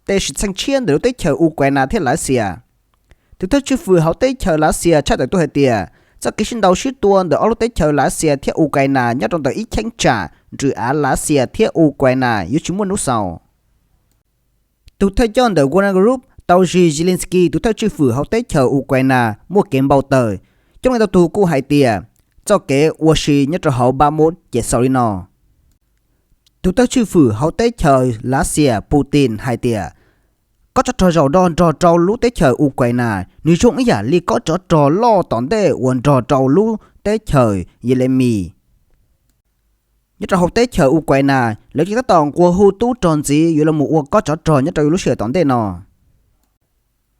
tej xwm txheej tshiab ntawm lub teb chaws Ukraine thiab Lav Xias. Tus thawj tswj hwm hauv teb chaws Lav Xias tshaj tawm tuaj hais tias txoj kev sib ntaus sib tua ntawm ob lub teb chaws Lav Xias thiab Ukraine nyob rau ntawm ib cheeb tsam nrws av Lav Xias thiab Ukraine yuav tsis muaj hnub xaus. Tus thawj coj ntawm Wagner Group tau zis Zelensky tus thawj tswj hwm hauv teb chaws Ukraine muaj kev npau taws. Coob leej ntau tus kuj hais tias txoj kev ua si nyob rau hauv Bakhmut ces xaus li no. Tus thawj tswj hwm hauv teb chaws Lav Xias Putin hais tias kob tsov rog zaum no nrog rau lub teb chaws Ukraine nws zoo ib yam li kob tsov rog loj tom ntej uas nrog rau lub teb chaws Yelemis. Nyob rau hauv teb chaws Ukraine, lawv tseem tab tom nquag hu tub rog ntxiv yuav los mus ua kob tsov rog nyob rau lub sij hawm tom ntej no.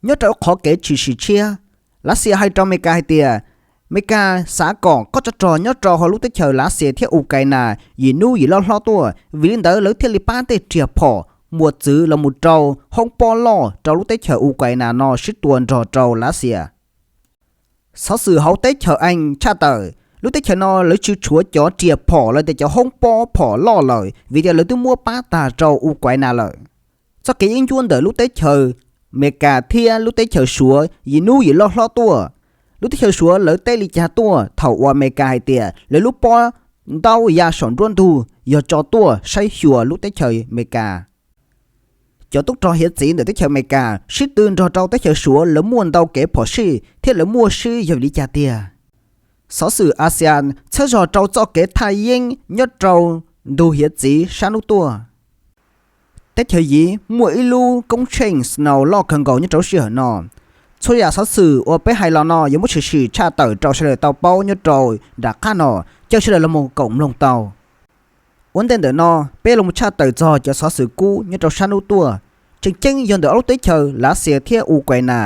Nyob rau qhov kev tshwm sim tshiab, Lav Xias hais rau Amelikas hais tias Amelikas xav kom kob tsov rog nyob rau hauv lub teb chaws Lav Xias thiab Ukraine yim hnub yim loj hlob tuaj, vim li ntawd lawv thiaj li pab tej riam phom muas txwv los mus rau hoob pob loj rau lub teb chaws Ukraine no sib tua nrog rau Lav Xias. Xov xwm hauv teb chaws Ees tshaj tawm, lub teb chaws no lawv tsis tshuav cov riam phom los tias cov hoob pob phom loj lawm vim tias lawv twb muab pab tag rau Ukraine lawm. Txoj kev yeeb ncuab ntawm lub teb chaws Amelikas thiab lub teb chaws Suav yim hnub yim loj hlob tuaj. Lub teb chaws Suav lawv teb li cas tuaj thaum uas Amelikas hais tias lawv lub pob ntaub ya saum nruab ntug yog tso tuaj saib xyuas lub teb chaws Amelikas. Cov tub rog hiav txwv ntawm teb chaws Amelikas sib tw nrog rau teb chaws Suav lawv muaj ntau kev phom sij thiab lawv muaj sij yog vim li cas tiag? Xov xwm ASEAN txhawb zog rau txoj kev thaj yeeb nyob rau ntug hiav txwv sab hnub tuaj. Teb chaws Yiv muaj ib lub koob tsheej snow loj kawg nkaus nyob rau lub sij hawm no. Txhua yam xov xwm uas peb hais los no yuav muab tshwm sim tshaj tawm rau sawv daws tau paub nyob rau nram qab no, caw sawv daws los mus koom mloog tau. Ua ntej ntawm no peb los mus tshaj tawm txog cov xov xwm kub nyob rau sab hnub tuaj. Tseem ceeb yog ntawm ob lub teb chaws Lav Xias thiab Ukraine.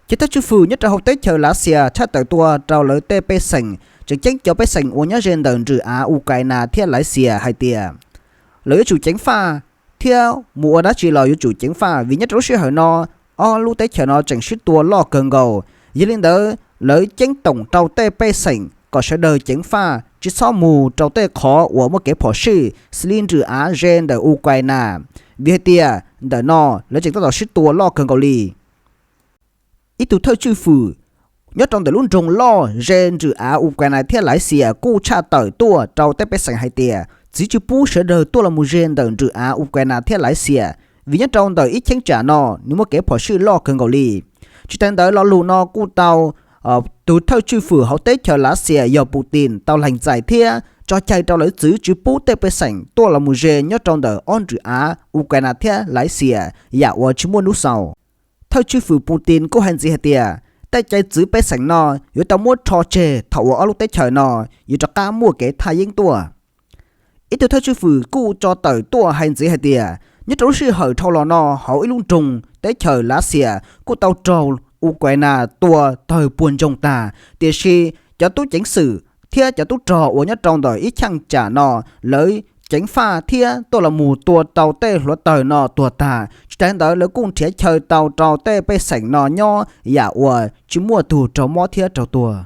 Cov thawj tswj hwm nyob rau hauv teb chaws Lav Xias tshaj tawm tuaj rau lawv tej pej xeem, tseem ceeb cov pej xeem uas nyob ze ntawm nrws av Ukraine thiab Lav Xias hais tias lawv yuav tsum ceev faj thiab mus ua dab tsi los yuav tsum ceev faj vim nyob rau lub sij hawm no ob lub teb chaws no tseem sib tua loj kawg nkaus. Yog li ntawd lawv ceeb toom rau tej pej xeem kom sawv daws ceev faj tsis txhob mus rau tej qhov uas muaj kev phom sij xws li nrws av ze ntawm Ukraine, vim hais tias ntawm no lawv tseem tab tom sib tua loj kawg nkaus li. Ib tug thawj tswj hwm nyob rau ntawm lub nroog loj ze nrws av Ukraine thiab Lav Xias kuj tshaj tawm tuaj rau tej pej xeem hais tias txwv tsis pub sawv daws tuaj los mus ze ntawm nrws av Ukraine thiab Lav Xias vim nyob rau ntawm ib cheeb tsam no nws muaj kev phom sij loj kawg nkaus li. Tsis tas ntawd lo lus no kuj tau tus thawj tswj hwm hauv teb chaws Lav Xias yog Putin tau lees txais thiab tso cai rau lawv txwv tsis pub tej pej xeem tuaj los mus ze nyob rau ntawm ob nrws av Ukraine thiab Lav Xias yam uas tsis muaj hnub xaus. Thawj tswj hwm Putin kuj hais ntxiv hais tias tej cai txwv pej xeem no yuav tau muab rho tseg thaum uas ob lub teb chaws no yuav rov qab muaj kev thaj yeeb tuaj. Ib tug thawj tswj hwm kuj tso tawm tuaj hais ntxiv hais tias nyob rau lub sij hawm dhau los no hauv ib lub nroog teb chaws Lav Xias kuj tau raug Ukraine tua tawg puag ntsoog tag, tiam sis cov tub ceev xwm thiab cov tub rog uas nyob rau ntawm ib cheeb tsam no lawv ceev faj thiab tuaj los mus tua rau tej hluav taws no tuag tag. Tsis tas ntawd lawv kuj nrhiav chaw tau rau tej pej xeem no nyob yam uas tsis muaj tus raug mob thiab raug tuag.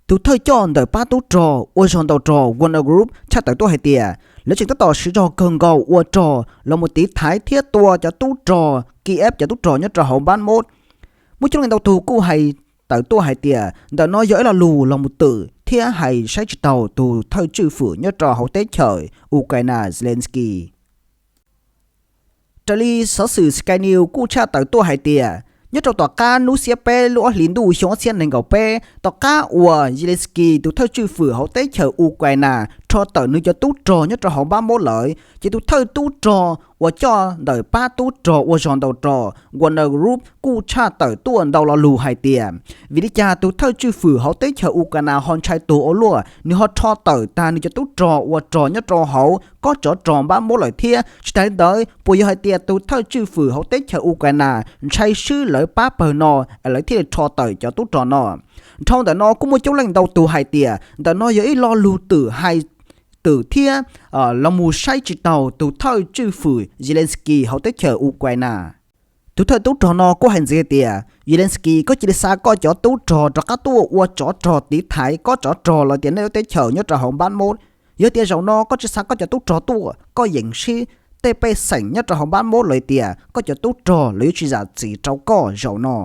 Tus thawj coj ntawm pab tub rog ua zog ntaus rog Wagner Group tshaj tawm tuaj hais tias lawv tseem tab tom siv zog kawg nkaus ua rog los mus tiv thaiv thiab tua cov tub rog Kiev cov tub rog nyob rau hauv Bakhmut. Muaj coob leej ntau tus kuj hais tawm tuaj hais tias ntawm no yog ib lo lus los mus twm thiab hais saib tsis taus tus thawj tswj hwm nyob rau hauv teb chaws Ukraine Zelensky. Raws li xov xwm Sky News kuj tshaj tawm tuaj hais tias nyob rau tom qab hnub xiab peb lub ob hlis ntuj xyoo ob txhiab nees nkaum peb, tom qab uas Zelensky tus thawj tswj hwm hauv teb chaws Ukraine rho tawm nws cov tub rog nyob rau hauv Bakhmut lawm, ces tus thawj tub rog uas coj ntawm pab tub rog ua zog ntaus rog Wagner Group kuj tshaj tawm tuaj ntau lo lus hais tias vim li cas tus thawj tswj hwm hauv teb chaws Ukraine ho ntshai tuag ua luaj, nws ho rho tawm tag nws cov tub rog ua rog nyob rau hauv kob tsov rog Bakhmut lawm thiab tsis tas li ntawd puas yog hais tias tus thawj tswj hwm hauv teb chaws Ukraine ntshai swb lawv pab pawg no es lawv thiaj li rho tawm cov tub rog no. Dhau ntawm no kuj muaj coob leej ntau tus hais tias ntawm no yog ib lo lus twm hais twm thiab los mus saib tsis taus tus thawj tswj hwm Zelensky hauv teb chaws Ukraine. Tus thawj tub rog no kuj hais ntxiv hais tias Zelensky, koj cia li xa koj cov tub rog rov qab tuaj ua tsov rog tiv thaiv kob tsov rog los tias nej lub teb chaws nyob rau hauv Bakhmut. Yog tias zaum no koj tsis xa koj cov tub rog tuaj, koj yeem sib tej pej xeem nyob rau hauv npab mub lawm tias koj cov tub rog lawv yuav tsis zam txim rau koj zaum no.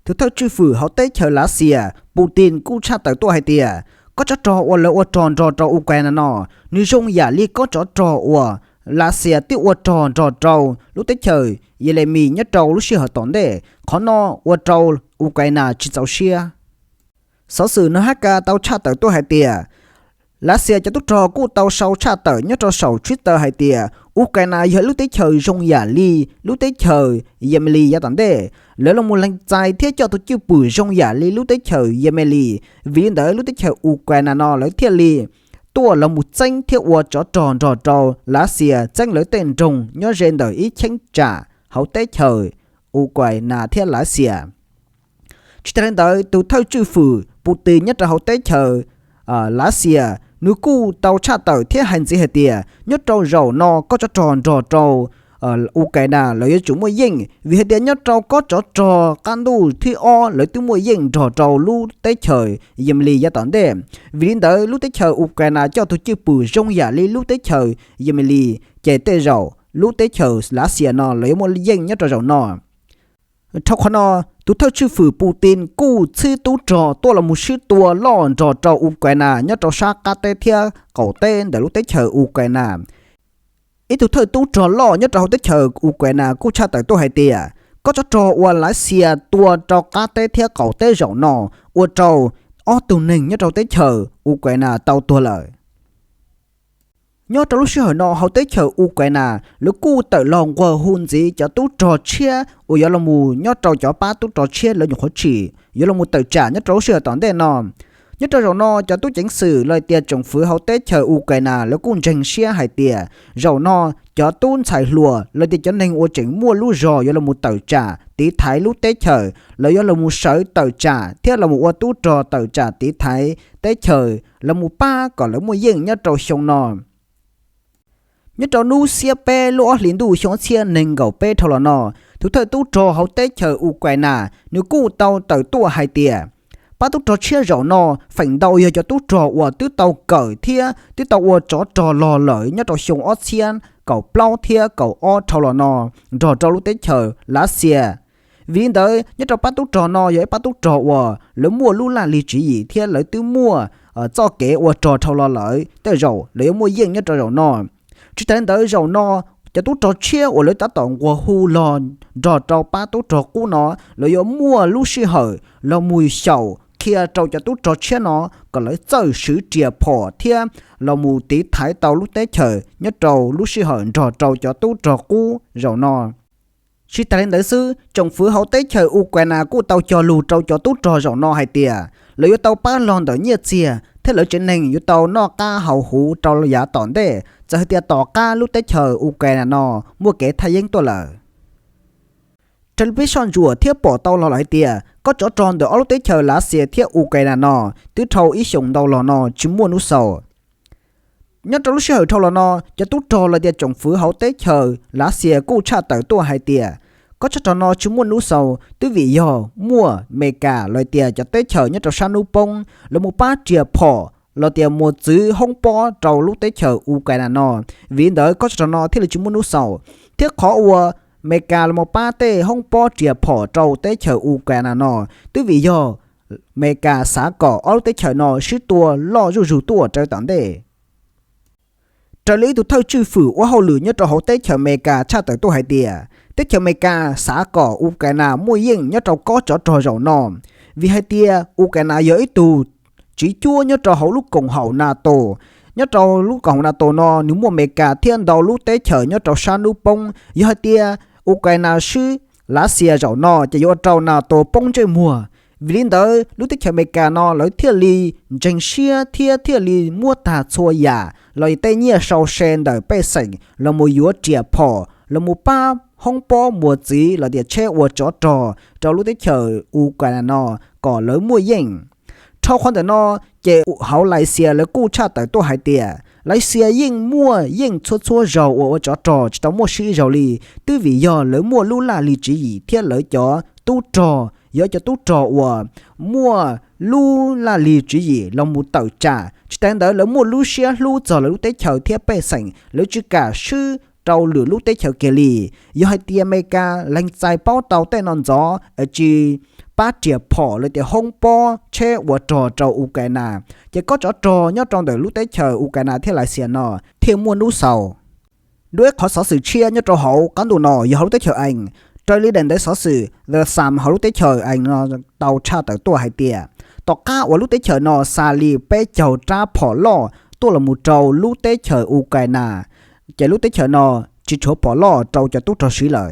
Tus thawj tswj fwm hauv teb chaws Lav Xias Putin kuj tshaj tawm tuaj hais tias, kob tsov rog uas lawv ua rog nrog rau Ukraine no, nws zoo yam li kob tsov rog uas Lav Xias twb ua rog nrog rau lub teb chaws Yelemis nyob rau lub sij hawm tom ntej. Qhov no ua rau Ukraine tsis txaus siab. Xov xwm N H K tau tshaj tawm tuaj hais tias, Lav Xias cov tub rog kuj tau sau tshaj tawm nyob rau saum Twitter hais tias, Ukraine yog ib lub teb chaws zoo yam li lub teb chaws Yelemis yav tom ntej. Lawv los mus lees txais thiab coj tus cwj pwm zoo yam li lub teb chaws Yelemis. Vim li ntawd lub teb chaws Ukraine no lawv thiaj li tuaj los mus txeeb thiab ua tsov rog nrog rau Lav Xias txeeb lawv tej nroog nyob ze ntawm ib cheeb tsam hauv teb chaws Ukraine thiab Lav Xias. Tsis tas li ntawd, tus thawj tswj fwm Putin nyob rau hauv teb chaws Lav Xias nws kuj tau tshaj tawm thiab hais ntxiv hais tias, nyob rau zaum no kob tsov rog nrog rau Ukraine lawv yuav tsum muaj yeej, vim hais tias nyob rau kob tsov rog qab ntuj thib ob lawv twb muaj yeej nrog rau lub teb chaws Yelemis yav tom ntej. Vim li ntawd lub teb chaws Ukraine coj tus cwj pwm zoo yam li lub teb chaws Yelemis, ces tej zaum lub teb chaws Lav Xias no lawv yuav muaj yeej nyob rau zaum no. Dhau qhov no, tus thawj tswj fwm Putin kuj txhib tub rog tuaj los mus sib tua loj nrog rau Ukraine nyob rau sab qab teb thiab qaum teb ntawm lub teb chaws Ukraine. Ib tug thawj tub rog loj nyob rau hauv teb chaws Ukraine kuj tshaj tawm tuaj hais tias, kob tsov rog uas Lav Xias tua rau qab teb thiab qaum teb zaum no ua rau ob tug neeg nyob rau teb chaws Ukraine tau tuag lawm. Nyob rau lub sij hawm no hauv teb chaws Ukraine, lawv kuj tawm los nquag hu ntxiv cov tub rog tshiab uas yuav los mus nyob rau cov pab tub rog tshiab lawv nyuam qhuav tsim yuav los mus tawm tsam nyob rau lub sij hawm tom ntej no. Nyob rau zaum no cov tub ceev xwm los tias tsoom fwv hauv teb chaws Ukraine lawv kuj ntseeg siab hais tias zaum no cov tub ntxhais hluas los tias cov neeg uas tseem muaj lub zog yuav los mus tawm tsam tiv thaiv lub teb chaws, lawv yuav los mus sawv tawm tsam thiab los mus ua tub rog tawm tsam tiv thaiv teb chaws los mus pab kom lawv muaj yeej nyob rau xyoo no. Nyob rau hnub xiab peb lub ob hlis ntuj xyoo ob txhiab nees nkaum peb dhau los no, tus thawj tub rog hauv teb chaws Ukraine nws kuj tau tawm tuaj hais tias, pab tub rog tshiab zaum no feem ntau yog cov tub rog uas twb tau kawm thiab twb tau ua tsov rog los lawm nyob rau xyoo ob txhiab kaum plaub thiab kaum ob dhau los no nrog rau lub teb chaws Lav Xias. Vim li ntawd nyob rau pab tub rog no yog ib pab tub rog uas lawv muaj lub laj lig tswv yim thiab lawv twb muaj txoj kev ua rog dhau los lawm, tej zaum lawv yuav muaj yeej nyob rau zaum no. Tsis tas li ntawd zaum no cov tub rog tshiab uas lawv tab tom nquag hu los nrog rau pab tub rog qub no, lawv yuav muaj lub sij hawm los mus xyaum qhia rau cov tub rog tshiab no kom lawv txawj swv riam phom thiab los mus tiv thaiv tau lub teb chaws nyob rau lub sij hawm nrog rau cov tub rog qub zaum no. Tsis tas li ntawd xwb, tsoom fwv hauv teb chaws Ukraine kuj tau cog lus rau cov tub rog zaum no hais tias lawv yuav tau pab log ntawm nyiaj txiag thiab lawv tsev neeg yuav tau noj qab haus huv rau yav tom ntej txawm hais tias tom qab lub teb chaws Ukraine no muaj kev thaj yeeb tuaj lawm. Raws li peb soj ntsuam thiab pom tau los lawm hais tias kob tsov rog ntawm ob lub teb chaws Lav Xias thiab Ukraine no twb dhau ib xyoos ntau los no tsis muaj hnub xaus. Nyob rau lub sij hawm dhau los no, cov tub rog los tias tsoom fwv hauv teb chaws Lav Xias kuj tshaj tawm tuaj hais tias kob tsov rog no tsis muaj hnub xaus twb vim yog muaj Mes Kas los tias cov teb chaws nyob rau sab hnub poob los mus pab riam phom los tias mus txwv hoob pob rau lub teb chaws Ukraine no. Vim li ntawd kob tsov rog no thiaj li tsis muaj hnub xaus, thiab qhov uas Mes Kas los mus pab tej hoob pob riam phom rau teb chaws Ukraine no twb vim yog Mes Kas xav kom ob lub teb chaws no sib tua loj zuj zus tuaj rau tom ntej. Raws li ib tug thawj tswj fwm ua hauj lwm nyob rau hauv teb chaws Mes Kas tshaj tawm tuaj hais tias teb chaws Mes Kas xav kom Ukraine muaj yeej nyob rau kob tsov rog zaum no, vim hais tias Ukraine yog ib tug tsis cuab nyob rau hauv lub koom haum NATO. Nyob rau lub koom haum NATO no nws muaj Mes Kas thiab ntau lub teb chaws nyob rau sab hnub poob. Yog hais tias Ukraine swb Lav Xias zaum no ces yuav ua rau NATO poob ntsej muag. Vim li ntawd lub teb chaws Mes Kas no lawv thiaj li ntseeg siab thiab thiaj li muab tag txhua yam los tej nyiaj sau se ntawm pej xeem los mus yuav riam phom los mus pab hoob pob mus txwv los tias tsheb ua tsov rog rau lub teb chaws Ukraine no kom lawv muaj yeej. Dhau qhov ntawm no ces hauv Lav Xias lawv kuj tshaj tawm tuaj hais tias Lav Xias yeej muaj yeej txhua txhua zaus uas ua tsov rog tsis tau muaj sib zaug li, twb vim yog lawv muaj lub laj lig tswv yim thiab lawv cov tub rog yog cov tub rog uas muaj lub laj lim tswv yim los mus tawm tsam. Tsis tas li ntawd, lawv muaj lub siab hlub txog lawv lub teb chaws thiab pej xeem, lawv tsis kam swb rau lwm lub teb chaws kiag li. Yog hais tias Amelikas lees txais paub tau tej no ntxov es tsis pab riam phom los tias hoob pob tsheb ua rog rau Ukraina, ces kob tsov rog nyob rau ntawm lub teb chaws Ukraina thiab Lav Xias no thiaj muaj hnub xaus. Dua ib qhov xov xwm tshiab nyob rau hauv qab ntuj no yog hauv lub teb chaws Ees. Raws li daim ntawv xov xwm The Sun hauv lub teb chaws Ees no tau tshaj tawm tuaj hais tias, tom qab uas lub teb chaws no xa li peb caug rab phom loj tuaj los mus rau lub teb chaws Ukraina, ces lub teb chaws no tsis tshuav phom loj rau cov tub rog siv lawm.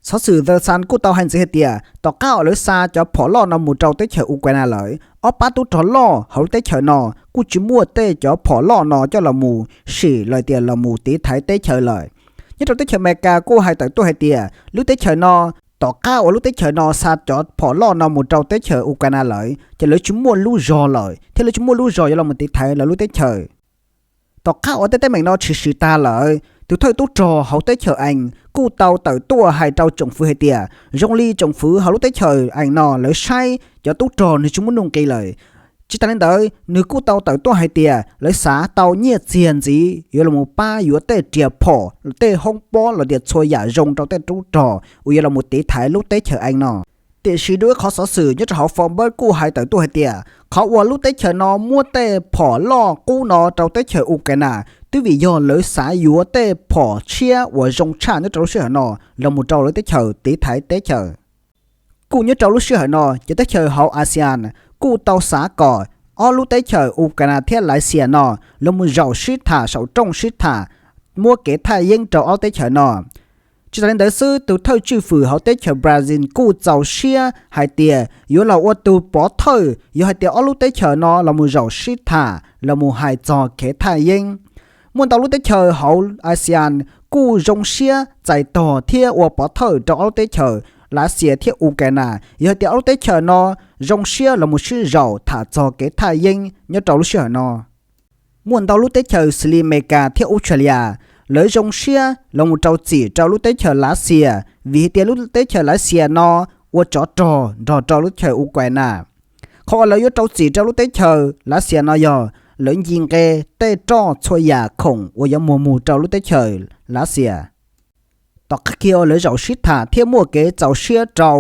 Xov xwm The Sun kuj tau hais ntxiv hais tias tom qab uas lawv xa cov phom loj no mus rau teb chaws Ukraina lawm, ob pab tub rog loj hauv lub teb chaws no kuj tsis muaj tej cov phom loj no coj los mus sim los tias los mus tiv thaiv teb chaws lawm. Nyob rau teb chaws Amelikas kuj hais tawm tuaj hais tias lub teb chaws no, tom qab uas lub teb chaws no xa cov phom loj no mus rau teb chaws Ukraina lawm ces lawv tsis muaj lub zog lawm thiab lawv tsis muaj lub zog yuav los mus tiv thaiv lawv lub teb chaws. Tom qab uas tej teeb meem no tshwm sim tag lawm, tus thawj tub rog hauv teb chaws Ees kuj tau tawm tuaj hais rau tsoom fwv hais tias zoo li tsoom fwv hauv lub teb chaws Ees no lawv saib cov tub rog nws tsis muaj nuj nqis lawm. Tsis tas li ntawd, nws kuj tau tawm tuaj hais tias lawv xav tau nyiaj txiag ntxiv yuav los mus pab yuav tej riam phom, tej hoob pob los tias txhua yam zoo rau tej tub rog uas yuav los mus tiv thaiv lub teb chaws Ees no. Tiam sis dua ib qhov xov xwm nyob rau hauv Forbes kuj hais tawm tuaj hais tias qhov uas lub teb chaws no muab tej phom loj qub no rau teb chaws Ukraina twb vim yog lawv xav yuav tej phom tshiab uas zoo tshaj nyob rau lub sij hawm no los mus rau lawv teb chaws tiv thaiv teb chaws. Kuj nyob rau lub sij hawm no, cov teb chaws hauv ASEAN kuj tau xav kom ob lub teb chaws Ukraina thiab Lav Xias no los mus zaum sib tham saum rooj sib tham, muab kev thaj yeeb rau ob teb chaws no. Tsis tas li ntawd xwb, tus thawj tswj fwm hauv teb chaws Brazil kuj txaus siab hais tias yuav los ua tus pov thawj yog hais tias ob lub teb chaws no los mus zaum sib tham los mus hais txog kev thaj yeeb. Muaj ntau lub teb chaws hauv ASEAN kuj zoo siab txais tos thiab ua pov thawj rau ob lub teb chaws Lav Xias thiab Ukraina yog hais tias ob lub teb chaws no zoo siab los mus sib zaum tham txog kev thaj yeeb nyob rau lub sij hawm no. Muaj ntau lub teb chaws xws li Amelikas thiab Australia, lawv zoo siab los mus rau txim rau lub teb chaws Lav Xias vim hais tias lub teb chaws Lav Xias no ua tsov rog nrog rau lub teb chaws Ukraina. Qhov uas lawv yuav rau txim rau lub teb chaws Lav Xias no yog lawv nce nqe tej roj txhua yam khoom uas yuav muag mus rau lub teb chaws Lav Xias. Tom qab kiag uas lawv zaum sib tham thiab muaj kev txaus siab rau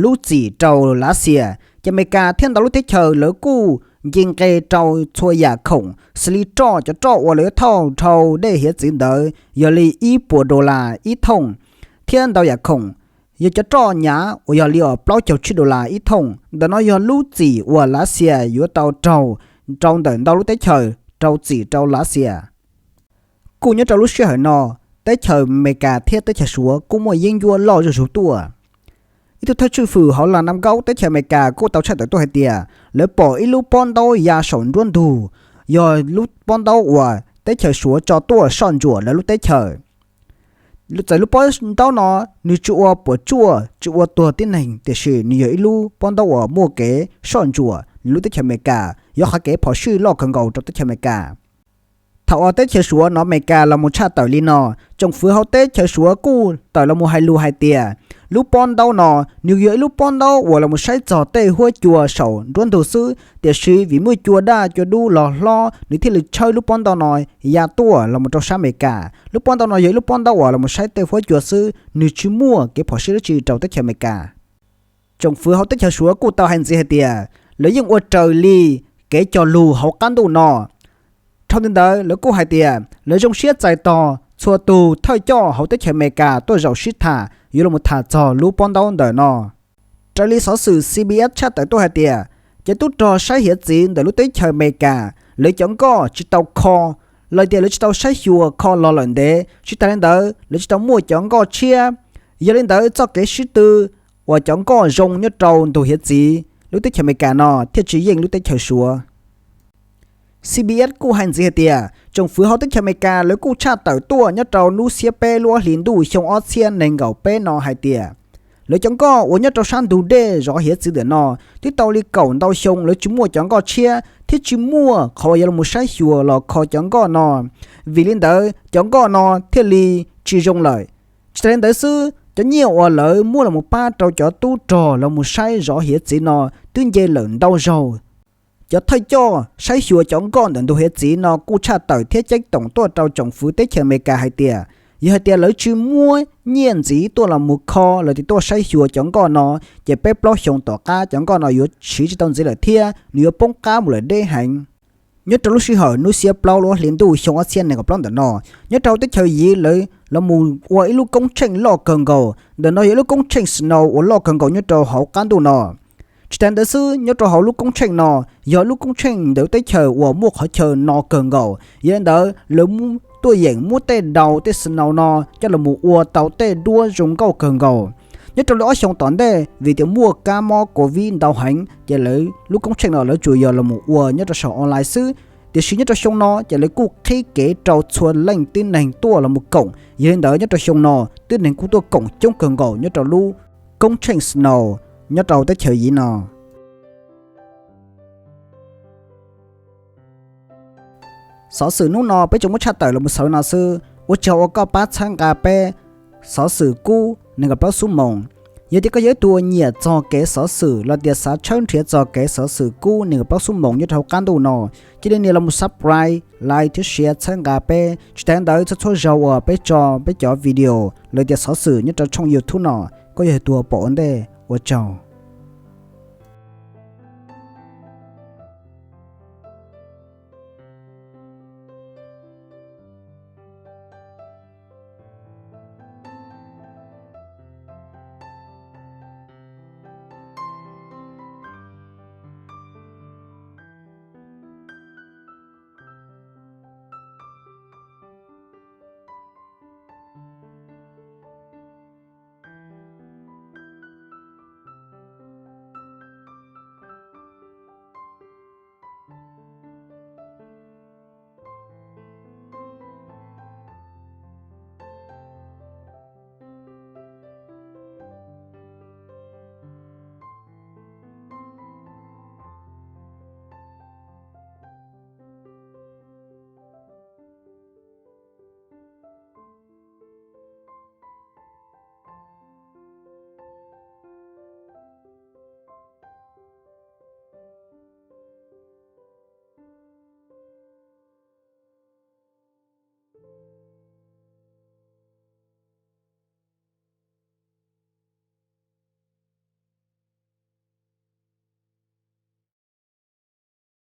lub txim rau Lav Xias, ces Amelikas thiab ntau lub teb chaws lawv kuj nce nqe rau txhua yam khoom xws li roj, cov roj uas lawv yuav thauj dhau dej hiav txwv ntawd yog li ib puas dollar ib thooj, thiab ntau yam khoom yog cov roj nyav uas yog li plaub caug tsib dollar ib thooj. Ntawm no yog lub txim uas Lav Xias yuav tau raug rau ntawm ntau lub teb chaws rau txim rau Lav Xias. Kuj nyob rau lub sij hawm no, teb chaws Amelikas thiab teb chaws Suav kuj muaj yeeb ncuab loj zuj zus tuaj. Ib tug thawj tswj fwm hauv Las Nam Kaub teb chaws Amelikas kuj tau tshaj tawm tuaj hais tias lawv pom ib lub pob ntaub ya saum nruab ntug, yog lub pob ntaub uas teb chaws Suav tso tuaj soj ntsuam lawv lub teb chaws. Txawm lub pob ntaub no nws tsis ua puas tsuaj tsis ua tuag tib neeg, tiam sis nws yog ib lub pob ntaub uas muaj kev soj ntsuam lub teb chaws Amelikas, yog qhov kev phom sij loj kawg nkaus rau teb chaws Amelikas. Thaum uas teb chaws Suav hnov Amelikas los mus tshaj tawm li no, tsoom fwv hauv teb chaws Suav kuj tawm los mus hais lus hais tias lub pob ntaub no nws yog ib lub pob ntaub uas los mus saib txog tej huab cua saum nruab ntug xwb, tiam sis vim muaj cua daj cua dub los hlob nws thiaj li tshawb lub pob ntaub no ya tuaj los mus rau sab Amelikas. Lub pob ntaub no yog ib lub pob ntaub uas los mus saib tej huab cua xwb, nws tsis muaj kev phom sij dab tsi rau teb chaws Amelikas. Tsoom fwv hauv teb chaws Suav kuj tau hais ntxiv hais tias lawv yeej ua raws li kev cog lus hauv qab ntuj no. Dhau ntawd lawv kuj hais tias lawv zoo siab txais tos txhua tus thawj coj hauv teb chaws Amelikas tuaj zaum sib tham yuav los tham txog lub pob ntaub ntawm no. Raws li xov xwm C B S tshaj tawm tuaj hais tias, cov tub rog saib hiav txwv ntawm lub teb chaws Amelikas, lawv cov nkoj tsis tau kho, los tias lawv tsis tau saib xyuas kho los lawm ntev, tsis tas li ntawd lawv tsis tau muaj cov nkoj tshiab. Yog li ntawd txoj kev sib tw uas cov nkoj zoo nyob rau ntug hiav txwv lub teb chaws Amelikas no thiaj tsis yeej lub teb chaws Suav. C B S kuj hais ntxiv hais tias tsoom fwv hauv teb chaws Amelikas lawv kuj tshaj tawm tuaj nyob rau hnub xiab peb lub ob hlis ntuj xyoo ob txhiab nees nkaum peb no hais tias, lawv cov nkoj uas nyob rau sab ntug dej zov hiav txwv ntawm no twb tau li kaum ntau xyoo lawv tsis muaj cov nkoj tshiab thiab tsis muaj qhov uas yuav los saib xyuas los kho cov nkoj no. Vim li ntawd cov nkoj no thiaj li tsis zoo lawm. Tsis tas li ntawd xwb, Cov nyiaj uas lawv muab los mus pab rau cov tub rog los mus saib zov hiav txwv no twb nce lawm ntau zaug. Cov thawj coj saib xyuas cov nkoj ntawm ntug hiav txwv no kuj tshaj tawm thiab ceeb toom tuaj rau tsoom fwv teb chaws Amelikas hais tias, yog hais tias lawv tsis muab nyiaj ntxiv tuaj los mus kho los sis tuaj saib xyuas cov nkoj no, ces peb plaub xyoos tom qab cov nkoj no yuav siv tsis tau ntxiv lawm thiab nws yuav poob qab mus lawm deb heev. Nyob rau lub sij hawm hnub xiab plaub lub hli ntuj xyoo ob txhiab nees nkaum plaub ntawm no, nyob rau teb chaws Yiv lawv los mus ua ib lub koob tsheej loj kawg nkaus. Ntawm no yog ib lub koob tsheej snow uas loj kawg nkaus nyob rau hauv qab ntuj no. Tsis tas ntawd xwb, nyob rau hauv lub koob tsheej no yog lub koob tsheej ntawm teb chaws uas muaj qhov chaw no kawg nkaus. Yog li ntawd lawv tuaj yeem muab tej daus tej snow no coj los mus ua tau tej duab zoo nkauj kawg nkaus. Nyob rau li ob xyoos tom ntej, vim tias muaj kab mob covid ntau heev ces lawv lub koob tsheej no lawv tsuas yog los mus ua nyob rau saum online xwb. Tiam sis nyob rau xyoo no ces lawv kuj qhib kev rau txhua leej tib neeg tuaj los mus koom. Yog li ntawd nyob rau xyoo no tib neeg kuj tuaj koom coob kawg nkaus nyob rau lub koob tsheej snow nyob rau teb chaws Yiv no. Xov xwm hnub no peb tsuas muab tshaj tawm los mus xaus li no xwb. Ua tsaug uas koj pab txhawb nqa peb xov xwm kub nees nkaum plaub xuab moos. Yog tias koj yog ib tug uas nyiam txog kev xov xwm los tias xav tshawb nrhiav txog kev xov xwm kub nees nkaum plaub xuab moos nyob rau hauv qab ntuj no, cia li nias los mus subscribe, like thiab share txhawb nqa peb. Tsis tas ntawd txhua txhua zaus uas peb tso peb cov video los tias xov xwm nyob rau tshooj YouTube no, koj yog tus uas pom ua ntej. Ua tsaug.